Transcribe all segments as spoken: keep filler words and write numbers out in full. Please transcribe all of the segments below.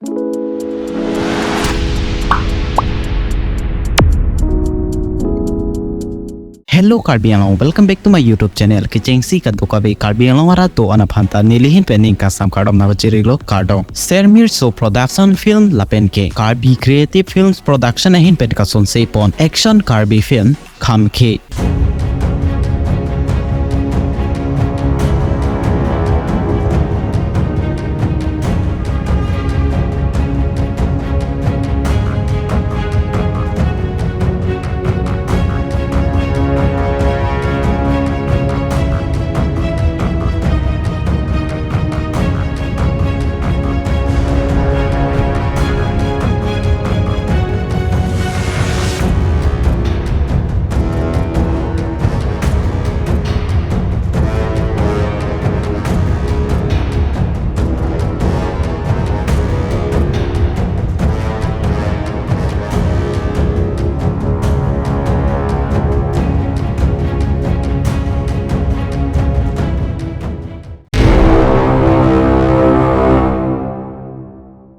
Hello Karbi Anglong, welcome back to my YouTube channel. Kechengsi kadokave Karbi Anglong arat do-an aphanta nelihin pen ning kasam kardom nangpachirilo, kardom. Sermirso Production Film lapen ke Karbi Creative Films Production ahin pen kasonse pon action Karbi film Khamkhe.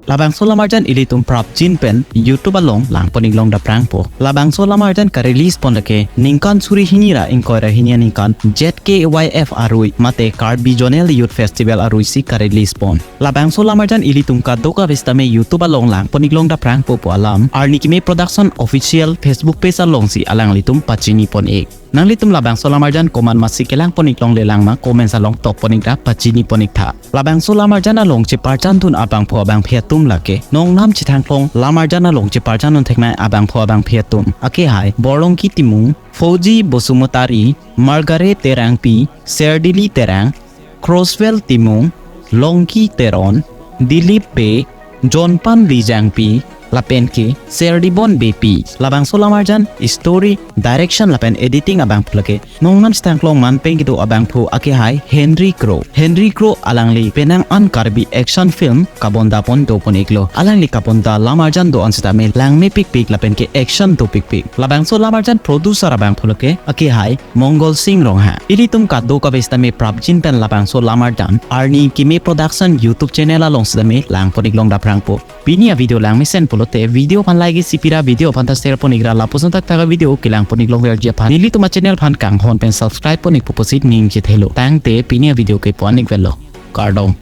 Labangso lamarjan ilitum prapjin pen YouTube along langpon-ik long daprangpo. Labangso lamarjan ka-release pon lake ningkan suri hini ra ingkoi ra hini aningkan Z K Y F arui mate Karbi Zonal Youth Festival arui si ka-release pon. Labangso lamarjan ilitum kadokave sitame YouTube along langpon-ik long daprangpo pu alam Arni Keme Production official Facebook page alongsi alanglitum pachini pon-ik. Nanglitum labangso lamarjan komat masi kelangpon-ik longle lang ma comments along tokpon-ik ra pachini pon-ik tha. Labangso lamarjan along cheparjandun abangphu abangphi atum lake nongnam chethangklong lamarjan along cheparjandun theknai abangphu abangphi atum akehai Borlongki Timung, Fauji Basumatary, Margaret Terangpi, Serdili Terang, Crosswell Timung, Longki Teron, Dilip Bey, Jonpan Lijangpi, lapen ke Serdibon Beypi. Labangso lamarjan story, direction lapen editing abangphu lake nongnam chethangklong manpeng kedo abangphu akehai Henry Kro. Henry Kro alangli penang an Karbi action film kabonda pon dopon-iklo. Alangli kabonda lamarjan do-an sitame langmepikpik lapen ke action dopikpik. Labangso lamarjan producer abangphu lake akehai Mongol Sing Ronghang. Ilitum kadokave sitame prapjin pen labangso lamarjan Arni Keme Production YouTube channel along sitame langpon-ik long daprangpo. Pini avideo langmesen pulote video aphan like isi pira, video aphan ta share pon-ik ra lapuson thakthak avideo kelangpon-ik longverji aphan nelitum achannel aphan kanghon pen subscribe pon-ik pu pusi ning chethelo. Tangte pini avideo ke pu-an-ik velo. Kardom.